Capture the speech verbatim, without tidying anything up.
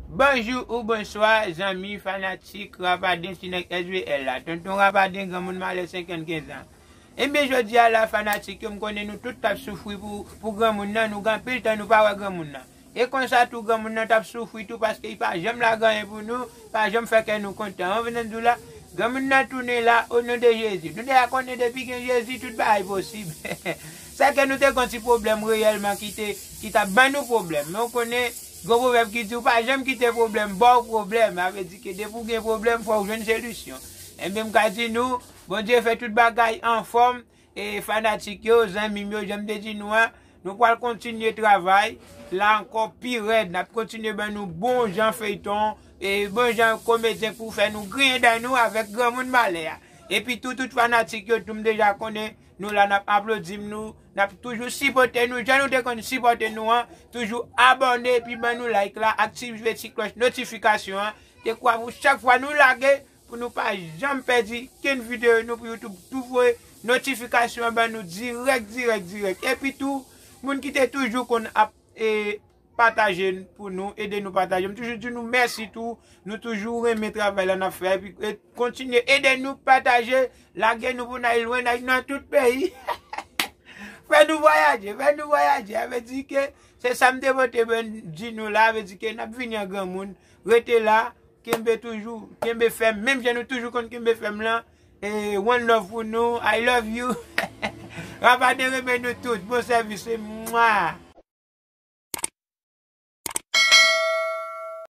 Bonjou ou bonswa, zanmi fanatik Rapaden ti nèg S V L la. Tonton Rapaden, granmoun malè senkannkenz an. Ebyen, jodi a la, fanatik yo, m konnen nou tout t ap soufri pou, pou granmoun nan, nou gen anpil tan nou pa wè granmoun nan. E konsa tou, granmoun nan t ap soufri tou, paske li pa janm lage anyen pou nou, pa janm fè kè nou kontan. An vle di w la, granmoun nan tounen la, o non de Jezi. Nou deja konnen depi gen Jezi, tout bagay posib. Sèke nou te gen ti pwoblèm reyèlman ki te, ki t ap ban nou pwoblèm. Men w konnen, gen pwovèb ki di, ou pa janm kite pwoblèm ba w pwoblèm. Sa vle di ke depi w gen pwoblèm, fò w jwenn solisyon. Ebyen, m ka di nou, Bondye fè tout bagay anfòm. E fanatik yo, zanmi m yo, jan m te di nou an, nou pral kontinye travay la ankò pi rèd. N ap kontinye ban nou bon jan feyton, e bon jan komedyen pou fè nou griyen dan nou avèk granmoun malè a. Epi tou, tout fanatik yo, tou m deja konnen, nou la, n ap aplodi nou, n ap toujou sipòte nou, jan nou te konn sipòte nou an, toujou abòne epi ban nou like la, aktive ti klòch notifikasyon an, te kwa pou chak fwa nou lage, pou nou pa janm pèdi kenn videyo nou pou YouTube tou voye notifikasyon an ban nou dirèk, dirèk, dirèk. Epi tou, moun ki te toujou konn ap e, pataje pou nou, ede nou pataje. M toujou di nou mèsi tou, nou toujou renmen travay la n ap fè, epi e, kontinye ede nou pataje, lage nou pou n al lwen, n al nan tout peyi. Fè nou vwayaje, fè nou vwayaje. Sa vle di ke se sa m te pote ban di nou la, sa vle di ke n ap vini an granmoun. Rete la, kenbe toujou, kenbe fèm, menm jan nou toujou konn kenbe fèm lan. E, one love pou nou, I love you. Rapaden renmen nou tout, bon sèvis, e mwa.